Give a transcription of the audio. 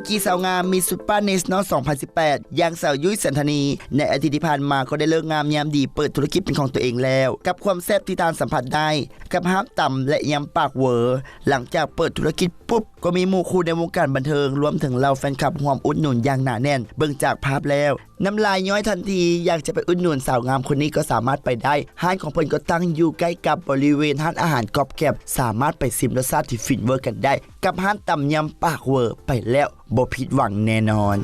ກີສາວງາມ Miss Super Next North ສອງພັນສິບແປດ ຢ່າງສາວ ຍຸ້ຍ ແສນທະນີ ໃນອາທິດທີ່ຜ່ານມາກໍໄດ້ເລີກງາມຍາມດີເປີດທຸລະກິດເປັນຂອງຕົວເອງແລ້ວ ກັບຄວາມແຊບທີ່ທ່ານສຳຜັດໄດ້ ກັບຮ້ານຕຳ ແລະ ຍຳປາກເຫວີ. ຫຼັງຈາກເປີດທຸລະກິດປຸບ ກໍມີໝູ່ຄູ່ໃນວົງການບັນເທີງ ລວມເຖິງເຫຼົ່າແຟນຄລັບຮ່ວມອຸດໜູນຢ່າງໜາແໜ້ນ. ເບິ່ງຈາກພາບແລ້ວ ນ້ຳລາຍຍ້ອຍທັນທີ ຢາກຈະໄປອຸດໜູນສາວງາມຄົນນີ້ກໍສາມາດໄປໄດ້. ຮ້ານຂອງເພິ່ນກໍຕັ້ງຢູ່ໃກ້ກັບບໍລິເວນຮ້ານອາຫານກອບແກັບ, ສາມາດໄປຊິມລົດຊາດທີ່ຟິນເວີກັນໄດ້ ກັບຮ້ານຕຳຍຳປາກເຫວີ. ໄປແລ້ວບໍ່ຜິດຫວັງແນ່ນອນ.